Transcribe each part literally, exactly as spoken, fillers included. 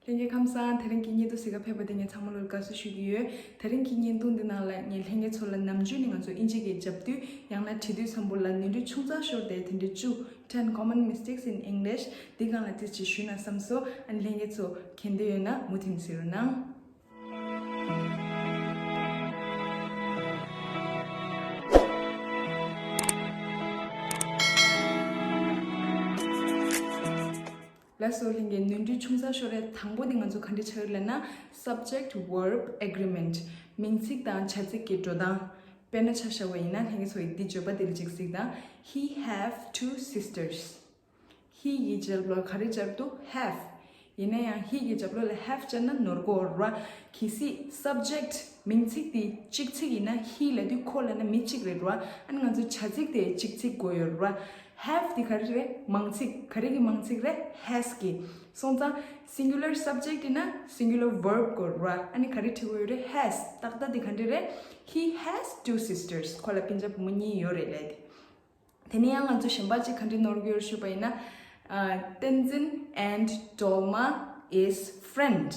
ལྷན་རྒྱས་ཁམས་བཟང་། དེ་རིང་གི་བརྙན་ཐུང་གཟིགས་ག་ཕེབས་པ་དེ་ངས་ཚང་མ་ལོ་ལ་དགའ་བསུ་ཞུ་གི་ཡོད། དེ་རིང་གི་བརྙན་ཐུང་འདི་ནང་ལ་ངས་ལྷན་རྒྱས་ཚོ་ལ་ནམ་རྒྱུན་ནས་ང་ཚོ་ཨིན་ཇི་སྐད་རྒྱབ་དུས་ཡང་ན་བྲིས་དུས་ཚང་པོ་ལ་ནོར་འཁྲུལ་ཆུང་ཙག་ཤོར་དེ་དེ་འདྲའི་བཅུ། ten common mistakes in English འདི་སྒང་ལ་ཏིས་ཅིག་ཞུས་ན་བསམ་སོང་། ཨ་ནི་ལྷན་རྒྱས་ཚོ་མཁྱེན་འདོད་ཡོད་ན་མུ་མཐུད་གཟིགས་རོགས་གནང་། ལགས་སོ། ལྷན་རྒྱས་ནོར་འཁྲུལ་ཆུང་ཙག་ཤོར་རེད། དང་པོ་དེ་ང་ཚོ་ག་འདྲ་ཆགས་ཡོད་ལབ་ན། subject verb agreement མིང་ཚིག་དང་བྱ་ཚིག་གི་འགྲོ་སྟངས། དཔེར་ན་ཆ་བཞག་པ་ཡིན་ན་ལྷན་རྒྱས་ཚོ་ཡིས་འདི་བརྗོད་པ་དེ་ལ་ཅིག་གཟིགས་དང་། He have two sisters. He གི་རྒྱབ་ལོགས་ག་རེ་སྦྱར་འདུག have. ཡིན་ན་ཡང་he གི་རྒྱབ་ལོགས་ལ་have སྦྱར་ན་ནོར་གོ་ར། གལ་སྲིད་subject མིང་ཚིག་དེ་གཅིག་ཚིག་ཡིན་ན་he ལབ་དུས་ཁོ་ལབ་ན་མི་གཅིག་རེད་ར། ཨ་ནི་ང་ཚོ་བྱ་ཚིག་དེ་གཅིག་ཚིག་དགོས་ཡོད་ར། have དེ་ག་རེ་རེད། མང་ཚིག་ག་རེ་གི་མང་ཚིག་རེད། has གི། སོང་ཙང་singular subject ཡིན་ན་singular verb དགོས་ར། ཨ་ནི་ག་རེ་བྲིས་དགོས་ཡོད་རེད། has ཏག་ཏག་དེ་ག་འདྲ་རེད། He has two sisters. ཁོ་ལ་སྤུན་ཀྱག་བུ་མོ་གཉིས་ཡོད་རེད་ལབ་དེ། དེ་ནས་ཡང་ང་ཚོ་གཞན་པ་གཅིག་ག་འདྲ་ནོར་གྱི་ཡོད་ཞུས་པ་ཡིན་ན། ཨ། བསྟན་འཛིན་and སྒྲོལ་མ is friend.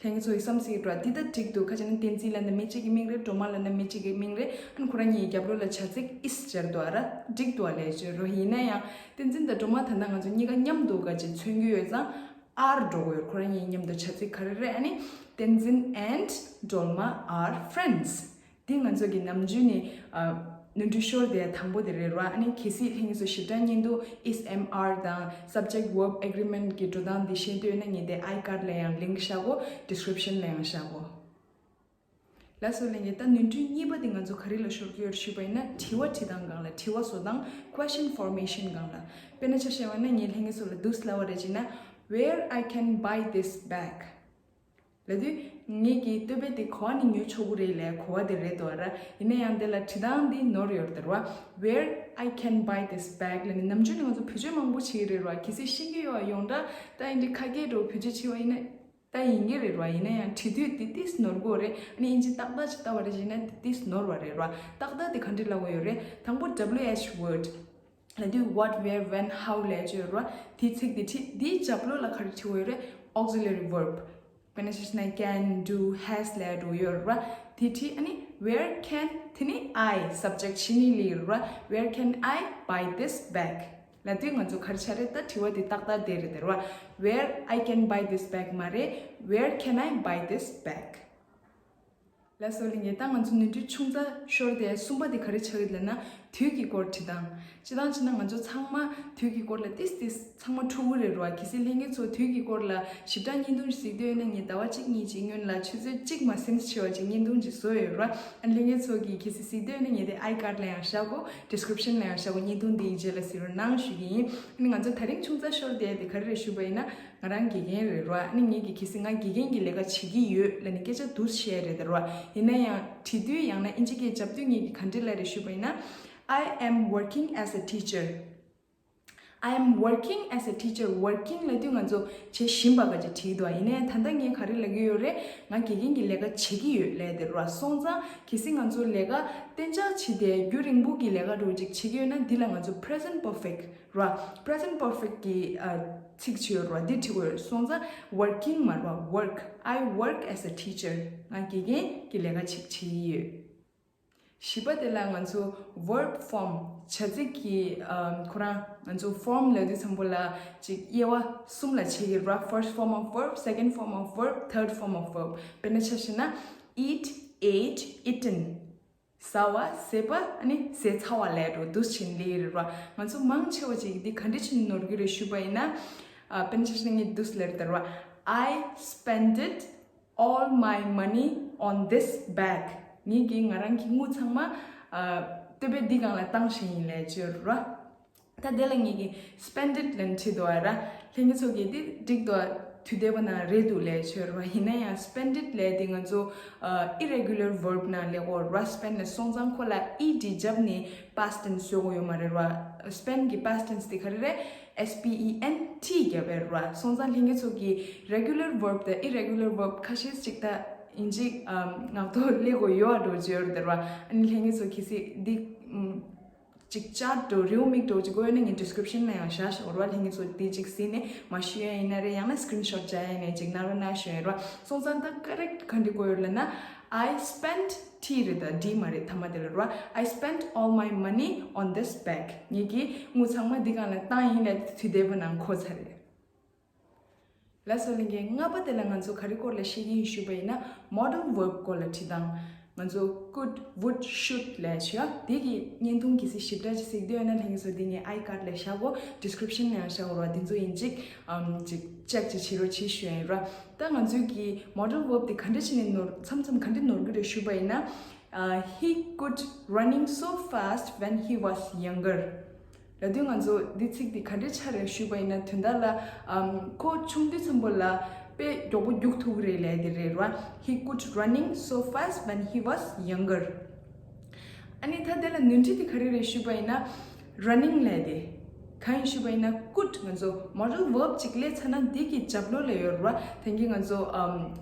ལྷན་རྒྱས་ཚོ་ཡིས་བསམ་སྲིད་འགྲོ། འདི་ལྟར་འགྲིག་འདུག་ག་ཅི་ན་བསྟན་འཛིན་ལབ་ན་མི་གཅིག་གི་མིང་རེད། སྒྲོལ་མ་ལབ་ན་མི་གཅིག་གི་མིང་རེད། ཨ་ནི་ཁོ་རང་གཉིས་རྒྱབ་ལོགས་ལ་བྱ་ཚིག་is སྦྱར་འདུག་ཨ་ར། འགྲིག་འདུག་ཨ་ལས་བརྗོད་རོ། ཡིན་ན་ཡང་བསྟན་འཛིན་དང་སྒྲོལ་མ་ད་ལྟ་ང་ཚོ་གཉིས་ཀ་མཉམ་དུ་ག་ཅི་མཚོན་གྱི་ཡོད་ཙང་are འགྲོ་གི་ཡོད། ཁོ་རང་གཉིས་མཉམ་དུ་བྱ་ཚིག་ག་རེ་རེད། ཨ་ནི་བསྟན་འཛིན་and སྒྲོལ་མ་are friends. འདི་ང་ཚོ་གི་ནམ་རྒྱུན་ནས་ཨ། ནོར་འཁྲུལ་ཤོར་དེ་དང་པོ་དེ་རེད་ར། ཨ་ནི་གལ་སྲིད་ལྷན་རྒྱས་ཚོ་ཞིབ་ཕྲ་བརྙན་ཐུང་is am are དང་subject verb agreement གི་འགྲོ་སྟངས་འདི་ཤེས་འདོད་ཡོད་ན་ངས་དེ་I card ལ་ཡང་link བཞག་གོ description ལ་ཡང་བཞག་གོ་ལགས་སོ། ལྷན་རྒྱས་ད་ནོར་འཁྲུལ་གཉིས་པ་དེ་ང་ཚོ་ག་རེ་ལ་ཤོར་གྱི་ཡོད་ཞུས་པ་ཡིན་ན། དྲི་བ་དྲི་སྟངས་སྒང་ལ། དྲི་བ་བཟོ་སྟངས། question formation སྒང་ལ། དཔེར་ན་ཆ་བཞག་པ་ན་ངས་ལྷན་རྒྱས་ཚོ་ལ་འདུག་སེ་ལབ་པ་རེད་ཅེ་ན། Where I can buy this bag? ལབ་དུས་ངེད་ཀྱིས་སྟོད་པའི་དེ་ག་བ་ནས་ཉོ་ཆོག་གི་རེད་ལབ་གོ་བ་དེ་རེད་འདུག་ར། ཡིན་ན་ཡང་དེ་ལ་བྲིས་སྟངས་འདི་ནོར་ཡོད་རེད་བ། Where I can buy this bag ལབ་ནས་ནམ་རྒྱུན་ནས་ང་ཚོ་བེད་སྤྱོད་མང་པོ་བྱེད་ཀྱི་རེད་བ། གལ་སྲིད་ཤེས་ཀྱི་ཡོད་པ་ཡོངས་གྲགས་ད་ཡིན་དེ་ཁ་སྐད་འདྲ་བོ་བེད་སྤྱོད་བྱེད་པ་ཡིན་ན་ད་ཡིན་གྱི་རེད་བ། ཡིན་ན་ཡང་བྲིས་དུས་དེ་ཏིས་ནོར་གོ་རེད། ཨ་ནི་ཨིན་ཇི་ཏག་ཏག་ཅིག་ལྟ་བ་རེད་ཅེ་ན་དེ་ཏིས་ནོར་བ་རེད་བ། ཏག་ཏག་དེ་ག་འདྲ་ལབ་དགོས་ཡོད་རེད། དང་པོ་W H word ལབ་དུས་what, where, when, how ལབ་ཡ་ཅིག་ཡོད་རེད་བ། དེའི་ཚིག་དེ་བྲིས། དེའི་རྒྱབ་ལོགས་ལ་ག་རེ་བྲིས་དགོས་ཡོད་རེད། auxiliary verb དཔེར་ན་ཆ་བཞག་ན་can, do, has ལབ་ཡ་འདྲ་བོ་ཡོད་རེད་བ། དེ་བྲིས། ཨ་ནི་where can དེ་ནི་I subject ཕྱི་ནས་སླེབས་ཡོད་རེད་བ། Where can I buy this bag? ལབ་དུས་ང་ཚོ་ག་རེ་ཆགས་རེད། ད་དྲི་བ་དེ་ཏག་ཏག་དེ་རེད་དེ་རེད་བ། Where I can buy this bag མ་རེད། Where can I buy this bag? ལགས་སོ། ལྷན་རྒྱས་ད་ང་ཚོ་ནོར་འཁྲུལ་ཆུང་ཙག་ཤོར་དེ་གསུམ་པ་དེ་ག་རེ་ཆགས་ཡོད་ལབ་ན། དུས་ཀྱི་སྐོར་བྲིས་སྟངས། སྤྱིར་བཏང་བྱས་ན་ང་ཚོ་ཚང་མ་དུས་ཀྱི་སྐོར་ལ་ཏིས་ཏིས་ཚང་མ་འཁྲུལ་གྱི་རེད་ར། གལ་སྲིད་ལྷན་རྒྱས་ཚོ་དུས་ཀྱི་སྐོར་ལ་ཞིབ་ཕྲ་བརྙན་ཐུང་ཞིག་གཟིགས་འདོད་ཡོད་ན་ངས་ཟླ་བ་གཅིག་གཉིས་ཀྱི་སྔོན་ལ་ཆུ་ཚོད་གཅིག་མ་ཟིན་ཆེ་བ་ཅིག་བརྙན་ཐུང་ཅིག་བཟོས་ཡོད་ར། ཨ་ནི་ལྷན་རྒྱས་ཚོ་གིས་གལ་སྲིད་གཟིགས་འདོད་ཡོད་ན་ངས་དེ་I card ལ་ཡང་བཞག་གོ description ལ་ཡང་བཞག་གོ་བརྙན་ཐུང་འདིའི་རྗེས་ལ་གཟིགས་རོགས་གནང་ཞུ་གི་ཡིན། ཨ་ནི་ང་ཚོ་དེ་རིང་ཆུང་ཙག་ཤོར་དེ་དེ་ག་རེ་རེད་ཞུས་པ་ཡིན་ན། ང་རང་དགེ་རྒན་རེད་ར། ཨ་ནི་ངེད་ཀྱིས་གལ་སྲིད་ང་དགེ་རྒན་གྱི་ལས་ཀ་བྱེད་ཀྱི་ཡོད་ལབ་ནས་སྐད་ཆ་འདུག་སེ་བཤད་རེད་དེ་ར། ཡིན་ན་ཡང་བྲིས་དུས་ཡང་ན་ཨིན་ཇི་སྐད་རྒྱབ་དུས་ངེད་ཀྱིས་ག་འདྲ་ལབ་རེད་ཞུས་པ་ཡིན་ན། I am working as a teacher. I am working as a teacher. Working ལབ་དུས་ང་ཚོ་བྱེད་བཞིན་པ་ག་ཅིག་བྲིས་འདུག་ཡིན་ན་ཡང་ད་ལྟ་ངས་ག་རེ་ལབ་ཀྱི་ཡོད་རེད། ང་དགེ་རྒན་གྱི་ལས་ཀ་བྱེད་ཀྱི་ཡོད་ལབ་དེ་ར། སོང་ཙང་གལ་སྲིད་ང་ཚོ་ལས་ཀ་གཏན་འཇགས་བྱས་ཏེ་རྒྱུན་རིང་པོ་གི་ལས་ཀ་འདྲ་བོ་ཅིག་བྱེད་ཀྱི་ཡོད་ན་འདི་ལ་ང་ཚོ་present perfect ར། present perfect གི་ཨ་ཚིག་ཅིག་ཡོད་ར། འདི་བྲིས་དགོས་ཡོད། སོང་ཙང་working མ་རེད་བ། work. I work as a teacher. ང་དགེ་རྒན་གྱི་ལས་ཀ་ཅིག་བྱེད་ཀྱི་ཡོད། བཞི་པ་དེ་ལ་ང་ཚོ་verb form བྱ་ཚིག་གི་ཨ་ཁོ་རང་ང་ཚོ་form ལབ་དུས་ཙམ་པོ་ལ་ཅིག་དབྱེ་བ་གསུམ་ལ་ཕྱེ་གི་ར། first form of verb, second form of verb, third form of verb. དཔེར་ན་ཆ་བཞག་ན། eat, ate, eaten. ཟ་བ། ཟས་པ། ཨ་ནི་ཟས་ཚར་བ་ལབ་འགྲོ་འདུག་སེ་བྱས་ནས་སླེབས་ཀྱི་རེད་ར། ང་ཚོ་མང་ཆེ་བ་ཅིག་འདི་ག་འདྲ་བྱས་ནས་ནོར་གྱི་རེད་ཞུས་པ་ཡིན་ན། ཨ་དཔེར་ན་ཆ་བཞག་ན་ངས་འདུག་སེ་ལབ་ཀྱི་རེད་ར། I spent it all my money on this bag. ངེད་ཀྱིས་ང་རང་གི་དངུལ་ཚང་མ་ཨ་སྟོད་པའི་འདི་སྒང་ལ་བཏང་བཞག་ཡིན་ལབ་ཀྱི་ཡོད་རེད་ར། ད་དེ་ལ་ངེད་ཀྱིས་spend it ལབ་ནས་བྲིས་འདུག་ཨ་ར། ལྷན་རྒྱས་ཚོ་གིས་འདི་འགྲིག་འདུག་དུས་འདས་པ་ན་རེད་འདུག་ལབ་ཀྱི་ཡོད་རེད་བ། ཡིན་ན་ཡང་spend it ལབ་དེ་ང་ཚོ་ཨ་irregular verb ནང་སླེབས་ཀྱི་ཡོད་རེད་བ། spend ནས་སོང་ཙང་ཁོ་ལ་ed རྒྱབ་ནས་past tense བཟོ་དགོས་ཡོད་མ་རེད་བ། spend གི་past tense དེ་ག་རེ་རེད། S P E N T རྒྱབ་ཡོད་རེད་བ། སོང་ཙང་ལྷན་རྒྱས་ཚོ་གིས་regular verb དང་irregular verb ཁ་ཤས་ཅིག་ད་ཡིན་གཅིག་ཨམ་ངག་ཐོག་སླེབས་དགོས་ཡོད་འགྲོ་བརྗོད་ཡོད་རེད་བ། ཨ་ནི་ལྷན་རྒྱས་ཚོ་གལ་སྲིད་འདི་ཨམ། ཅིག་ཅར་འགྲོ་རེའུ་མིག་འགྲོ་ཅིག་དགོས་ཡོད་ན་ངས་ཌི་སི་ཀི་རིབ་ཤན་ལ་ཡང་བཞག་བཞག་ར་བ། ལྷན་རྒྱས་ཚོ་དེ་ཅིག་གཟིགས་ནས་མ་ཤེས་ཡ་ཡིན་ན་རེད། ཡང་ན་སི་ཀི་རིན་ཤོཊ་བྱ་ཡ་ཡིན་ན་ཅིག་གནང་རོགས་གནང་ཞུ་ཡ་ཡིན་ར་བ། སོང་ཙང་ད་ཀ་རེག་ག་འདྲ་དགོས་ཡོད་ལབ་ན། I spent T རེད་ད། D མ་རེད་ཐ་མ་དེ་ལ་ར་བ། I spent all my money on this bag. ངེད་ཀྱིས་དངུལ་ཚང་མ་འདི་སྒང་ལ་བཏང་ཡིན་ལབ་དུས་དེབ་ནང་འཁོད་ཚར་རེད། ལགས་སོ། ལྷན་རྒྱས་ལྔ་པ་དེ་ལ་ང་ཚོ་ག་རེ་སྐོར་ལ་བཤད་ཀྱི་ཡིན་ཞུས་པ་ཡིན་ན། མོ་ཌལ་ཝརབ་སྐོར་ལ་བྲིས་སྟངས། ང་ཚོ་ཀུཌ། ཝུཌ། ཤུཌ་ལབ་ཡ་ཡོད། དེ་གི་བརྙན་ཐུང་གལ་སྲིད་ཞིབ་ཕྲ་ཅིག་གཟིགས་འདོད་ཡོད་ན་ལྷན་རྒྱས་ཚོ་འདི་ངའི་ཨའི་ཀཌ་ལ་བཞག་གོ། ཌི་སི་ཀི་རིབ་ཤན་ལ་ཡང་བཞག་གོ་ར་བ། དེ་ཚོ་ཡིན་ཅིག་ཨམ་ཅིག་ཅེག་ཅིག་བྱེད་རོགས་བྱེད་ཞུ་ཡ་ཡིན་ར། ད་ང་ཚོའི་གི་མོ་ཌལ་ཝརབ་དེ་ག་འདྲ་བྱས་ནས་ནོར། མཚམས་མཚམས་ག་འདྲ་ནོར་གི་རེད་ཞུས་པ་ཡིན་ན། Uh, he could running so fast when he was younger. ལབ་དུས་ང་ཚོ་འདི་ཚིག་འདི་ག་འདྲ་ཆགས་རེད་ཞུས་པ་ཡིན་ན། དོན་དག་ལ་ཨམ་ཁོ་ཆུང་དུས་ཙམ་པོ་ལ་དཔེ་མགྱོགས་པོ་རྒྱུག་ཐུབ་ཀྱི་རེད་ལབ་དེ་རེད་ར། He could running so fast when he was younger. ཨ་ནི་ད་དེ་ལ་ནོར་འཁྲུལ་དེ་ག་རེ་རེད་ཞུས་པ་ཡིན་ན། ར་ནིང་ལབ་དེ་གང་ཡིན་ཞུས་པ་ཡིན་ན། ཀུཌ། ང་ཚོ་མོ་ཌལ་ཝརབ་ཅིག་སླེབས་ཚར་ན་འདི་གི་རྒྱབ་ལོགས་ལ་ཡོད་ར་བ། དེང་གི་ང་ཚོ་ཨམ་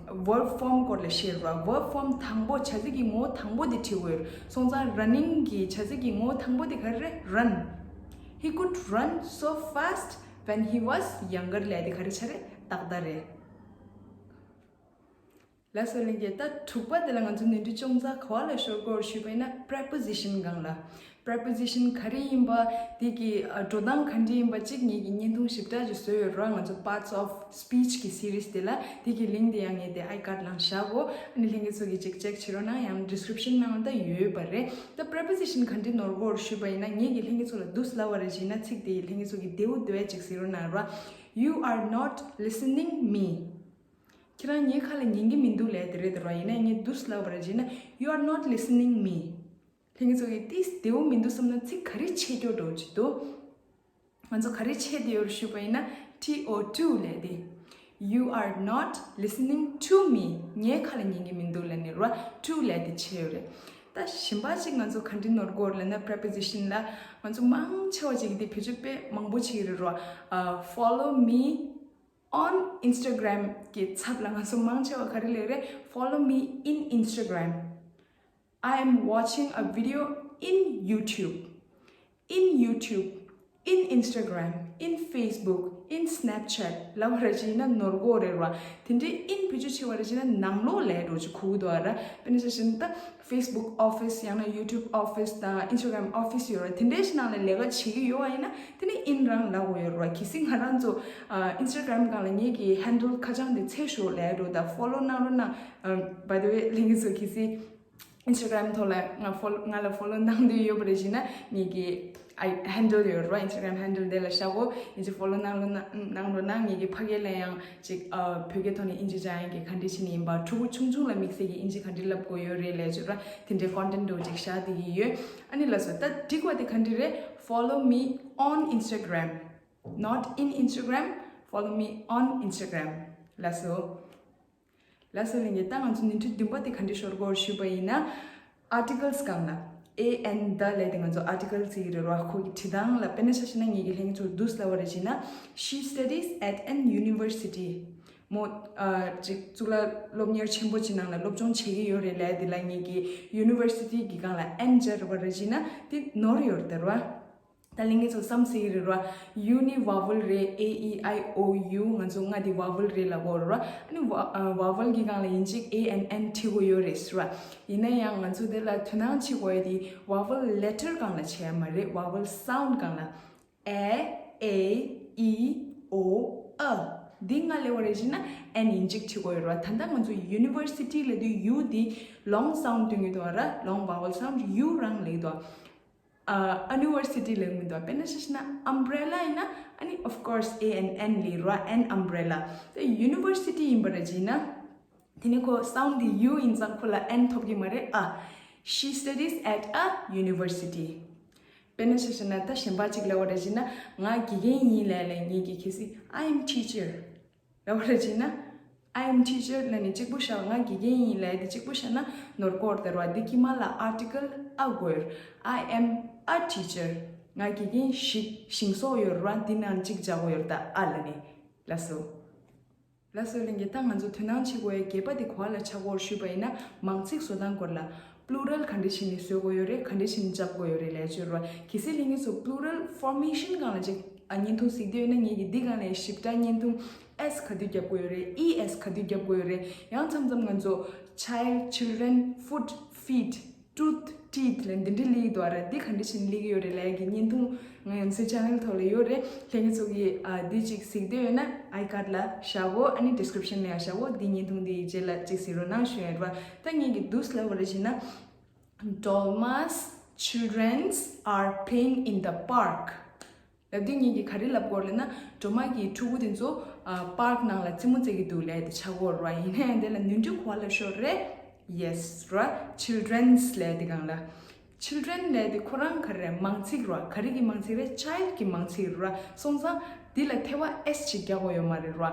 ཝརབ་ཕོམ་སྐོར་ལ་བཤད་ར་བ། ཝརབ་ཕོམ་དང་པོ། བྱ་ཚིག་གི་ངོ་བོ་དང་པོ་དེ་བྲིས་དགོས་ཡོད། སོང་ཙང་ར་ནིང་གི་བྱ་ཚིག་གི་ངོ་བོ་དང་པོ་དེ་ག་རེ་རེད། Run. He could run so fast when he was younger ལབ་དེ་ག་རེ་ཆགས་རེད། ཏག་ཏག་རེད། ལགས་སོ། ལྷན་རྒྱས། ད་དྲུག་པ་དེ་ལ་ང་ཚོ་ནོར་འཁྲུལ་ཅུང་ཙག་ག་བ་ལ་ཤོར་གོ་ཞུས་པ་ཡིན་ན། པྲེ་པོ་ཟི་ཤན་སྒང་ལ། པྲེ་པོ་ཟི་ཤན་ག་རེ་ཡིན་པ། དེ་གི་ཨ་འགྲོ་སྟངས་ག་འདྲ་ཡིན་པ་ཅིག་ངེད་ཀྱིས་བརྙན་ཐུང་ཞིབ་ཕྲ་ཅིག་བཟོས་ཡོད་ར། ང་ཚོ་Parts of Speech གི་སི་རིས་དེ་ལ། དེ་གི་ལིངཀ་དེ་ཡང་ངས་དེ་ཨའི་ཀཌ་ནང་བཞག་གོ། ཨ་ནི་ལྷན་རྒྱས་ཚོ་གིས་ཅིག་ཅེག་བྱེད་རོགས་གནང་། ཡང་ཌི་སི་ཀི་རིབ་ཤན་ནང་ད་ཡོད་པ་རེད། ད་པྲེ་པོ་ཟི་ཤན་ག་འདྲ་ནོར་གོ་ཞུས་པ་ཡིན་ན། ངེད་ཀྱིས་ལྷན་རྒྱས་ཚོ་ལ་འདུག་སེ་ལབ་པ་རེད་བྱས་ན། ཚིག་དེ་ལྷན་རྒྱས་ཚོ་གིས་བདེ་བོ་བདེ་བ་ཅིག་གཟིགས་རོགས་གནང་ར། You are not listening me. ཁྱེད་རང་ངའི་ཁ་ལ་ཉན་གྱི་མི་འདུག་ལབ་དེ་རེད་དེ་ར། ཡིན་ན་ངས་འདུག་སེ་ལབ་པ་རེད་བྱས་ན། You are not listening me. ལྷན་རྒྱས་ཚོ་གིས་ཏིས་བདེ་བོ་མི་འདུག་བསམ་ན་ཚིག་ག་རེ་ཆད་ཀྱོག་འགྲོ་ཅིག་འདུག་ང་ཚོ་ག་རེ་ཆད་དེ་ཡོད་ཞུས་པ་ཡིན་ན། T O two ལབ་དེ། You are not listening to me. ངའི་ཁ་ལ་ཉན་གྱི་མི་འདུག་ལབ་ནས་ར། To ལབ་དེ་ཆད་ཡོད་རེད། ད་གཞན་པ་ཅིག་ང་ཚོ་ག་འདྲ་ནོར་གོ་ལབ་ན། པྲེ་པོ་ཟི་ཤན་ལ་ང་ཚོ་མང་ཆེ་བ་ཅིག་གིས་དེ་བེད་སྤྱོད་དཔེ་མང་པོ་བྱེད་ཀྱི་རེད་ར། Uh, follow me on Instagram གི་ཚབ་ལ་ང་ཚོ་མང་ཆེ་བ་ག་རེ་ལབ་རེད། Follow me in Instagram. I am watching a video in YouTube. In YouTube, in Instagram, in Facebook, in Snapchat ལབ་པ་རེད་བྱས་ན་ནོར་གོ་རེད་ར། དེ་འདྲའི་in བེད་སྤྱོད་བྱེད་པ་རེད་བྱས་ན་ནང་ལོགས་ལབ་འགྲོ་ཅིག་གོ་གི་འདུག་ཨ་ར། དཔེར་ན་ཆ་བཞག་ན་ད་Facebook office ཡང་ན་YouTube office དང་Instagram office ཡོད་ར། དེ་འདྲའི་ཞིག་ནང་ལ་ལས་ཀ་བྱེད་ཀྱི་ཡོད་པ་ཡིན་ན་དེ་ནི་in རང་ལབ་དགོས་ཡོད་ར། གལ་སྲིད་ང་རང་ཚོ་ཨ་Instagram སྒང་ལ་ངེད་ཀྱི་handle ཁ་བྱང་དེ་འཚོལ་ཤོག་ལབ་འགྲོ། ད་follow གནང་རོགས་གནང་། ཨ་by the way ལྷན་རྒྱས་ཚོ་གལ་སྲིད་Instagram ཐོག་ལ་ང་ཕོ་ང་ལ་ཕོ་ལོ་གནང་འདོད་ཡོད་པ་རེད་བྱས་ན། ངེད་ཀྱི་ཨའི་handle ཡོད་ར། Instagram handle དེ་ལ་བཞག་གོ། ཡིན་གཅིག་ཕོ་ལོ་གནང་རོགས་གནང་། གནང་རོགས་གནང་། ངེད་ཀྱི་ཕ་གི་ལ་ཡང་ཅིག་ཨ་བོད་སྐད་ཐོག་ནས་ཨིན་ཇི་སྦྱང་ཡག་གི་ག་འདྲ་བྱས་ནས་ཡིན་པ། ཕྲུ་གུ་ཆུང་ཆུང་ལ་དམིགས་བསལ་གྱི་ཨིན་ཇི་ག་འདྲ་ལབ་དགོས་ཡོད་རེད་ལབ་བྱས་ར། དེ་འདྲའི་content འདྲ་བོ་ཅིག་བཞག་བསྡད་ཀྱི་ཡོད། ཨ་ནི་ལགས་སོ། ད་འགྲིག་པ་དེ་ག་འདྲ་རེད། Follow me on Instagram. Not in Instagram. Follow me on Instagram. ལགས་སོ། ལགས་སོ། ལྷན་རྒྱས། ད་ང་ཚོ་ནོར་འཁྲུལ་བདུན་པ་དེ་ག་འདྲ་ཤོར་གོ་ཞུས་པ་ཡིན་ན། Articles སྒང་ལ། A N the ལབ་དེ་ང་ཚོ་article ཟེར་གྱི་རེད་ར། ཁོ་གི་བྲིས་སྟངས་ལ། དཔེར་ན་ཆ་བཞག་ན་ངེད་ཀྱིས་ལྷན་རྒྱས་ཚོར་འདུག་སེ་ལབ་པ་རེད་བྱས་ན། She studies at an university. མོ་ཨ་ཅིག་གཙུག་ལག་སློབ་གཉེར་ཆེན་པོ་ཅིག་ནང་ལ་སློབ་སྦྱོང་བྱེད་ཀྱི་ཡོད་རེད་ལབ་དེ་ལ་ངེད་ཀྱིས་university གི་སྒང་ལ་an སྦྱར་བ་རེད་བྱས་ན་དེ་ནོར་ཡོད་རེད་ར། ད་ལྷན་རྒྱས་ཚོ་བསམ་སྲིད་ཀྱི་རེད་ར། U ནི་vowel རེད། A E I O U ང་ཚོ་ལྔ་དེ་vowel རེད་ལབ་དགོས་རེད་ར། ཨ་ནི་ཝ་ཨ་vowel གི་སྒང་ལ་ཡིན་གཅིག་A N N བྲིས་དགོས་ཡོད་རེད་ཟེར་བ། ཡིན་ན་ཡང་ང་ཚོ་དེ་ལ་དོ་སྣང་བྱེད་དགོས་ཡ་དེ་vowel letter སྒང་ལ་བྱས་ཡ་མ་རེད། vowel sound སྒང་ལ། A, A, E, O, A འདི་ལྔ་སླེབས་པ་རེད་བྱས་ན་an ཡིན་གཅིག་བྲིས་དགོས་ཡོད་ར། ད་ལྟ་ང་ཚོ་university ལབ་དུས་U འདི་long sound སྟོན་གྱི་འདུག་ར། long vowel sound U རང་སླེབས་འདུག་ཨ་university ལབ་མི་འདུག་དཔེར་ན་ཆ་བཞག་ན་umbrella ཡིན་ན་ཨ་ནི་of course A N N ལབ་ར། An umbrella. དེ་university ཡིན་པ་རེད་བྱས་ན། དེ་ནི་ཁོ་sound དེ U ཡིན་ཙང་ཁོ་ལ་an ཐོབ་ཀྱི་མ་རེད་ཨ། She studies at a university. དཔེར་ན་ཆ་བཞག་ན་ད་གཞན་པ་གཅིག་ལབ་པ་རེད་བྱས་ན། ང་དགེ་རྒན་ཡིན་ལབ་ལབ་ངེད་ཀྱིས་གལ་སྲིད་I am teacher ལབ་པ་རེད་བྱས་ན། I am teacher ལབ་ནས་གཅིག་པུ་བཞག་ང་དགེ་རྒན་ཡིན་ལབ་དེ་གཅིག་པུ་བཞག་ན་ནོར་གོ་རེད་ར། འདི་དཀྱིལ་མ་ལ་article a དགོས་ཡོད་ར། I am a teacher. ང་དགེ་རྒན་ཞིག་ཞིག་སོགས་ཡོད་ར། འདི་ནང་གཅིག་བཞག་དགོས་ཡོད་ར། ད་a ལབ་ནས། ལགས་སོ། ལགས་སོ། ལྷན་རྒྱས། ད་ང་ཚོ་དོ་སྣང་བྱེད་དགོས་ཡ་བརྒྱད་པ་དེ་ག་བ་ལ་ཆགས་ཀྱི་ཡོད་ཞུས་པ་ཡིན་ན། མང་ཚིག་བཟོ་སྟངས་སྐོར་ལ། པུ་ལུ་རལ་ག་འདྲ་བྱས་ནས་བཟོ་དགོས་ཡོད་རེད། ག་འདྲ་བྱས་ནས་འཇབ་དགོས་ཡོད་རེད་ལབ་ཡ་ཅིག་ཡོད་རེད་བ། གལ་སྲིད་ལྷན་རྒྱས་ཚོ་པུ་ལུ་རལ་ཕོར་མེ་ཤན་སྒང་ལ་ཅིག་ཨ་བརྙན་ཐུང་གཟིགས་བསྡད་ཡོད་ན། ངེད་ཀྱིས་འདི་སྒང་ལ་ཞིབ་ཕྲ་བརྙན་ཐུང་ཨེས་ག་དུས་རྒྱབ་དགོས་ཡོད་རེད། ཨི་ཨེས་ག་དུས་རྒྱབ་དགོས་ཡོད་རེད། ཡང་མཚམས་མཚམས་ང་ཚོ་child, children, foot, feet, tooth, teeth ལབ་འདི་འདྲ་སླེབས་ཀྱི་འདུག་ར། འདི་ག་འདྲ་བྱས་ནས་སླེབས་ཀྱི་ཡོད་རེད་ལབ་ཡ་གི་བརྙན་ཐུང་ང་ཚོའི་ཆེ་ནལ་ཐོག་ལ་ཡོད་རེད། ལྷན་རྒྱས་ཚོ་གིས་ཨ་འདི་ཅིག་གཟིགས་འདོད་ཡོད་ན་ཨའི་ཀཱཌ་ལ་བཞག་གོ། ཨ་ནི་ཌི་སི་ཀི་རིབ་ཤན་ལ་ཡང་བཞག་གོ། འདི་བརྙན་ཐུང་འདིའི་རྗེས་ལ་ཅིག་གཟིགས་རོགས་གནང་ཞུ་ཡ་རེད་བ། ད་ངེད་ཀྱིས་འདུག་སེ་ལབ་པ་རེད་བྱས་ན། Dolma's childrens are playing in the park. ལབ་དུས་ངེད་ཀྱིས་ག་རེ་ལབ་དགོས་རེད་ལབ་ན། སྒྲོལ་མ་གི་ཕྲུ་གུ་དེ་ཚོ་ཨ་པཱརྐ་ནང་ལ་རྩེད་མོ་རྩེ་གི་འདུག་ལབ་དེ་ཆགས་ཀྱི་ཡོད་རེད་བ། ཡིན་ན་ཡང་དེ་ལ་ནོར་འཁྲུལ་ག་པར་ལ་ཤོར་རེད། ཡེས་ར། childrens ལབ་དེ་སྒང་ལ། children ལབ་དེ་ཁོ་རང་ག་རེ་རེད། མང་ཚིག་ར། ག་རེ་གི་མང་ཚིག་རེད། child གི་མང་ཚིག་ར། སོང་ཙང་འདི་ལ་ཐེ་བ་ཨེས་ཅིག་རྒྱག་དགོས་ཡོད་མ་རེད་ར།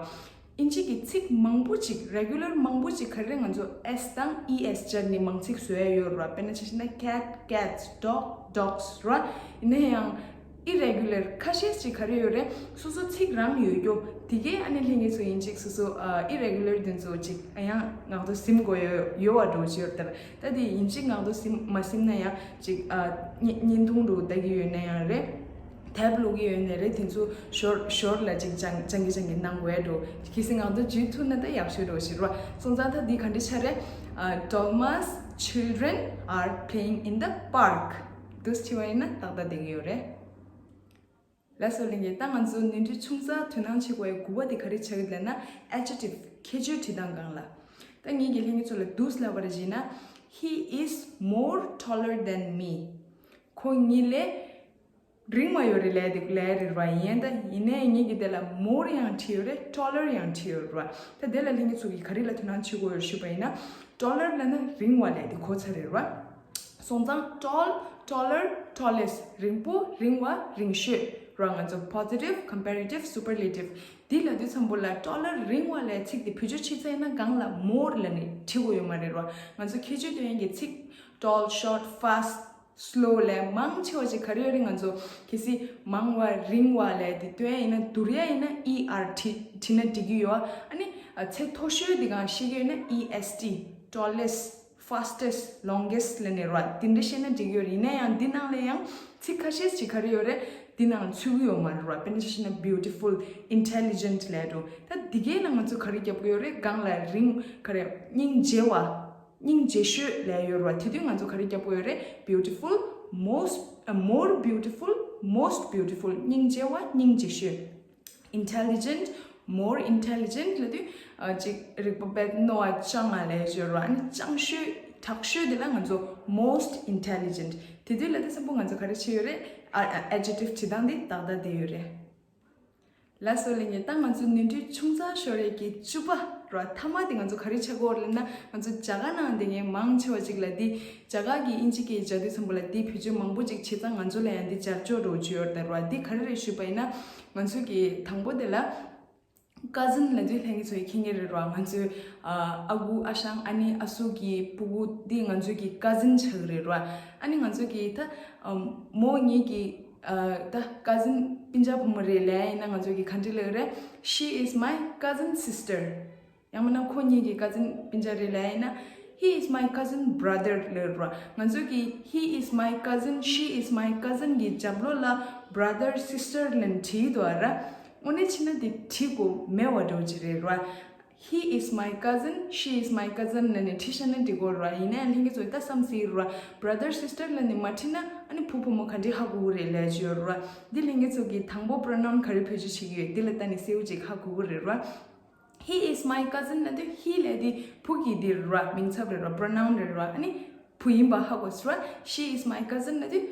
ཨིན་ཇི་གི་ཚིག་མང་པོ་ཅིག་རེ་གུ་ལར་མང་པོ་ཅིག་ག་རེ་རེད། ང་ཚོ་ཨེས་དང་ཨི་ཨེས་སྦྱར་ནས་མང་ཚིག་བཟོ་ཡ་ཡོད་ར། དཔེར་ན་ཆ་བཞག་ན་cat, cats, dog, dogs ར། ཡིན་ན་ཡང་ཨི་རེ་གུ་ལར་ཁ་ཤས་ཅིག་ག་རེ་ཡོད་རེད། སོ་སོ་ཚིག་རང་ཡོད་རྒྱུ་དེ་གས། ཨ་ནི་ལྷན་རྒྱས་ཚོ་ཡིན་ཅིག་སོ་སོ་ཨ་ཨི་རེ་གུ་ལར་དེ་ཚོ་ཅིག་ཨ་ཡང་ངག་ཐོག་ཟིན་དགོས་ཡོད་ཡོད་བ་འགྲོ་ཅི་ཡོད་ལྟར། ད་དེ་ཡིན་ཅིག་ངག་ཐོག་ཟིན་མ་ཟིན་ན་ཡང་ཅིག་ཨ་བརྙན་བརྙན་ཐུང་རུ་ལྟ་གི་ཡོད་ན་ཡང་རེད། དེབ་ཀློག་གི་ཡོད་ན་རེད། དེ་ཚོ་ཞོར་ཞོར་ལ་ཅིག་སྦྱང་སྦྱང་གི་སྦྱང་གི་གནང་དགོས་འགྲོ། གལ་སྲིད་ངག་ཐོག་བརྗོད་ཐུབ་ན་ད་ཡག་ཤོས་འགྲོ་ཞིག་ར། སོང་ཙང་ད་འདི་ག་འདྲ་ཆགས་རེད། ཨ། Dolma's children are playing in the park. འདུག་སེ་བྱས་པ་ཡིན་ན་ཏག་ཏག་བསྡད་ཀྱི་ཡོད་རེད། ལགས་སོ་ལྷན་རྒྱས། ད་ང་ཚོ་ནོར་འཁྲུལ་ཆུང་ཙག་དོ་སྣང་བྱེད་དགོས་ཡ་དགུ་པ་དེ་ག་རེ་ཆགས་ཀྱི་ལབ་ན། adjective ཁྱད་ཆོས་བྲིས་སྟངས་སྒང་ལ། ད་ངེད་ཀྱིས་ལྷན་རྒྱས་ཚོ་ལ་འདུག་སེ་ལབ་པ་རེད་བྱས་ན། He is more taller than me. ཁོ་ངེད་ལས་རིང་བ་ཡོད་རེད་ལབ་དེ་ལབ་རེད་བ། ཡིན་ད་ཡིན་ནའི་ངེད་ཀྱིས་དེ་ལ་more ཡང་བྲིས་ཡོད་རེད། taller ཡང་བྲིས་ཡོད་རེད་བ། ད་དེ་ལ་ལྷན་རྒྱས་ཚོ་གིས་ག་རེ་ལ་དོ་སྣང་བྱེད་དགོས་ཡོད་ཞུས་པ་ཡིན་ན། taller ལབ་ན་རིང་བ་ལབ་དེ་གོ་ཚར་རེད་བ། སོང་ཙང་tall, taller, tallest རིང་པོ། རིང་བ། རིང་ཤོས་ར། ང་ཚོ་positive, comparative, superlative འདི་ལབ་དུས་ཙམ་པོ་ལ་taller རིང་བ་ལབ་ཚིག་དེ་བེད་སྤྱོད་བྱེད་ཚར་ཡིན་ན་སྒང་ལ་more ལབ་ནས་བྲི་དགོས་ཡོད་མ་རེད་ར། ང་ཚོ་ཁྱད་ཆོས་སྟོན་ཡག་གི་ཚིག tall, short, fast, slow ལབ་མང་ཆེ་བ་ཅིག་ག་རེ་ཡོད་རེད། ང་ཚོ་གལ་སྲིད་མང་བ་རིང་བ་ལབ་དེ་སྟོན་ཡག་ཡིན་ན་བསྡུར་ཡག་ཡིན་ན་E R བྲི་བྲིས་ན་འགྲིག་གི་ཡོད། ཨ་ནི་ཨ་ཚད་མཐོ་ཤོས་དེ་སྒང་ཤེས་ཀྱི་ཡོད་ན་E S T, tallest, fastest, longest ལབ་ནས་ར། དེ་འདྲ་བཤད་ན་འགྲིག་གི་ཡོད་རེད། ཡིན་ན་ཡང་འདི་ནང་ལ་ཡང་ཚིག་ཁ་ཤས་ཅིག་ག་རེ་ཡོད་རེད། འདི་ནང་ཚུད་ཀྱི་ཡོད་མ་རེད་ར། དཔེར་ན་ཆ་བཞག་ན་beautiful, intelligent ལབ་འགྲོ། ད་འདི་གའི་ནང་ང་ཚོ་ག་རེ་རྒྱབ་ཀྱི་ཡོད་རེད། སྒང་ལ་རིང་ག་རེ་སྙིང་རྗེ་བ། སྙིང་རྗེ་ཤོས་ལབ་ཡོད་ར། དེ་དུས་ང་ཚོ་ག་རེ་རྒྱབ་དགོས་ཡོད་རེད། beautiful, most, uh, more beautiful, most beautiful སྙིང་རྗེ་བ། སྙིང་རྗེ་ཤོས། intelligent, more intelligent ལབ་དུས་ཨ་ཅིག་རིག་པ་དཔེ་རྣོ་བ་སྤྱང་བ་ལབ་ཡག་ཡོད་ར། ཨ་ནི་སྤྱང་ཤོས་དྲག་ཤོས་དེ་ལ་ང་ཚོ་most intelligent དེ་དུས་ལབ་དུས་ཙམ་པོ་ང་ཚོ་ག་རེ་བྱས་ཡོད་རེད། ཨ་ཨ་adjective བྲིས་སྟངས་དེ་ཏག་ཏག་བསྡད་ཡོད་རེད། ལགས་སོ་ལྷན་རྒྱས། ད་ང་ཚོ་ནོར་འཁྲུལ་ཆུང་ཙག་ཤོར་ཡག་གི་བཅུ་པ་ར། མཐའ་མ་དེ་ང་ཚོ་ག་རེ་ཆགས་ཀྱི་ཡོད་རེད་ལབ་ན། ང་ཚོ་རྒྱ་གར་ནང་བསྡད་མཁན་མང་ཆེ་བ་ཅིག་ལ་འདི་རྒྱ་གར་གྱི་ཨིན་ཇི་སྐད་སྦྱར་དུས་ཙམ་པོ་ལ་འདི་བེད་སྤྱོད་མང་པོ་ཅིག་བྱས་ཙང་ང་ཚོ་ལ་ཡང་འདི་སྦྱར་ཆོག་འགྲོ་བྱས་ཡོད་རེད་ར། འདི་ག་རེ་རེད་ཞུས་པ་ཡིན་ན། ང་ཚོ་གི་དང་པོ་དེ་ལ་cousin ལབ་དུས་ལྷན་རྒྱས་ཚོས་མཁྱེན་གྱི་རེད་ར། ང་ཚོའི་ཨ་ཨ་ཁུ་ཨ་ཞང་ཨ་ནེ་ཨ་སྲུ་གི་སྤུ་གུ་འདི་ང་ཚོ་གི་cousin ཆགས་ཀྱི་རེད་ར། ཨ་ནི་ང་ཚོ་གི་ད་ཨམ་མོ་ངེད་ཀྱི་ཨ་ད་cousin སྤུན་ཀྱག་བུ་མོ་རེད་ལབ་ཡིན་ན་ང་ཚོ་གི་ག་འདྲ་ལབ་ཀྱི་རེད། She is my cousin sister. ཡང་མིན་ན་ཁོ་ངེད་ཀྱི་cousin སྤུན་ཀྱག་རེད་ལབ་ཡིན་ན། He is my cousin brother ལབ་ར། ང་ཚོ་གི་he is my cousin, she is my cousin གི་རྒྱབ་ལོགས་ལ་brother, sister ལབ་ནས་བྲིས་འདུག་ར། དངོས་གནས་བྱས་ན་དེ་བྲིས་དགོས་མེད་པ་འདྲ་བོ་ཅིག་རེད་ར། He is my cousin, she is my cousin ལབ་ནས་བྲིས་བཞག་ན་འགྲིག་གི་ར། ཡིན་ན་ཡང་ལྷན་རྒྱས་ཚོས་ད་བསམ་སྲིད་ར། brother, sister ལབ་ནས་མ་བྲིས་ན་ཨ་ནི་བུ་བུ་མོ་ག་འདྲས་ཧ་གོ་གི་རེད་ལབ་ཀྱི་ཡོད་ར། འདི་ལྷན་རྒྱས་ཚོ་གིས་དང་པོ་pronoun ག་རེ་བེད་སྤྱོད་བྱེད་ཀྱི་ཡོད་འདི་ལ་ལྟ་ནས་གསལ་པོ་ཅིག་ཧ་གོ་གི་རེད་ར། He is my cousin ལབ་དུས་he ལབ་དེ་བུ་གི་འདི་རེད་ར། མིང་ཚབ་རེད་ར། pronoun རེད་ར། ཨ་ནི་བུ་ཡིན་པ་ཧ་གོ་སོང་ར། She is my cousin ལབ་དུས་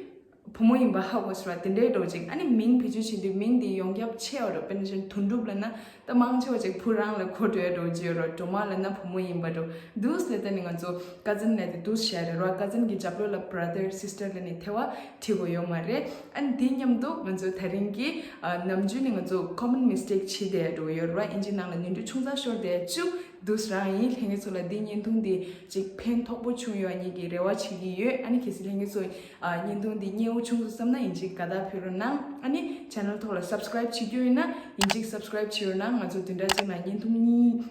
བུ་མོ་ཡིན་པ་ཧ་གོ་སོང་ར། དེ་འདྲའི་འདྲ་བོ་ཅིག་ཨ་ནི་མིང་བེད་སྤྱོད་བྱེད་དུས་མིང་འདི་ཡོངས་ཁྱབ་ཆེ་བ་རེད། དཔེར་ན་ཆ་དོན་གྲུབ་ལབ་ན་ད་མང་ཆེ་བ་ཅིག་བུ་རང་ལ་གོ་འགྲོ་ཡ་འདྲ་བོ་ཅིག་ཡོད་ར། སྒྲོལ་མ་ལབ་ན་བུ་མོ་ཡིན་པ་འདྲ་བོ། འདུག་སེ་ལབ་དུས་ནི་ང་ཚོ་cousin ལབ་དེ་འདུག་སེ་བྱས་རེད་ར། cousin གི་རྒྱབ་ལོགས་ལ་brother, sister ལབ་ནས་ཐེ་བ་བྲིས་དགོས་ཡོད་མ་རེད། ཨ་ནི་དེ་མཉམ་དུ་ང་ཚོ་ད་རིང་གི་ཨ་ནམ་རྒྱུན་ནས་ང་ཚོ་common mistake བྱེད་བསྡད་འགྲོ་ཡོད་ར། ཨིན་ཇི་ནང་ལ་ནོར་འཁྲུལ་ཆུང་ཙག་ཤོར་བསྡད་བཅུ་འདུག་སེ་རང་ཡིན། ལྷན་རྒྱས་ཚོ་ལ་འདི་བརྙན་ཐུང་འདི་ཅིག་ཕན་ཐོགས་པོ་བྱུང་ཡོད་ངེད་ཀྱིས་རེ་བ་བྱེད་ཀྱི་ཡོད། ཨ་ནི་གལ་སྲིད་ལྷན་རྒྱས་ཚོ་ཨ་བརྙན་ཐུང་འདི་མཉེས་པོ་བྱུང་སོང་བསམ་ན་ཡིན་གཅིག་དགའ་རྟགས་ཕུལ་རོགས་གནང་། ཨ་ནི་channel ཐོག་ལ་subscribe བྱེད་རྒྱུ་ཡིན་ན་ཡིན་གཅིག་subscribe བྱེད་རོགས་གནང་། ང་ཚོ་བདུན་ཕྲག་གཅིག་ནང་བརྙན་ཐུང་གཉིས།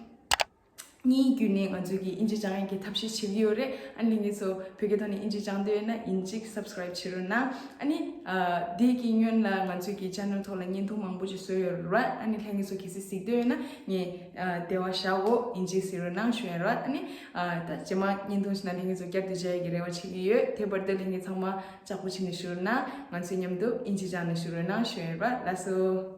གཉིས་བརྒྱུད་ནས་ང་ཚོས་ཀྱི་དབྱིན་ཇི་སྦྱང་ཡག་གི་ཐབས་ཤེས་བྱེད་ཀྱི་ཡོད་རེད། ཨ་ནི་ལྷན་རྒྱས་ཚོ་བོད་སྐད་ཐོག་ནས་དབྱིན་ཇི་སྦྱང་འདོད་ཡོད་ན་ཡིན་གཅིག་subscribe་བྱེད་རོགས་གནང་། ཨ་ནི་ཨ་དེ་གི་སྔོན་ལ་ང་ཚོས་ཀྱི་channel་ཐོག་ལ་བརྙན་ཐུང་མང་པོ་ཞིག་བཟོས་ཡོད་རེད། ཨ་ནི་ལྷན་རྒྱས་ཚོ་གལ་སྲིད་གཟིགས་འདོད་ཡོད་ན་ངས་ཨ་དེ་བ་བཞག་གོ་དབྱིན་ཇི་གཟིགས་རོགས་གནང་ཞུ་ཡ་རེད། ཨ་ནི་ཨ་ད་རྗེས་མ་བརྙན་ཐུང་ཞིག་ནང་ལྷན་རྒྱས་ཚོ་བསྐྱར་དུ་མཇལ་ཡག་གི་རེ་བ་བྱེད་ཀྱི་ཡོད། དེ་བར་དུ་ལྷན་རྒྱས་ཚང་མ་ལྕགས་པོ་བྱས་ནས་བཞུགས་རོགས་གནང་། ང་ཚོའི་མཉམ་དུ་དབྱིན་ཇི་སྦྱང་ནས་བཞུགས་རོགས་གནང་ཞུ་ཡ་རེད། ལགས་སོ།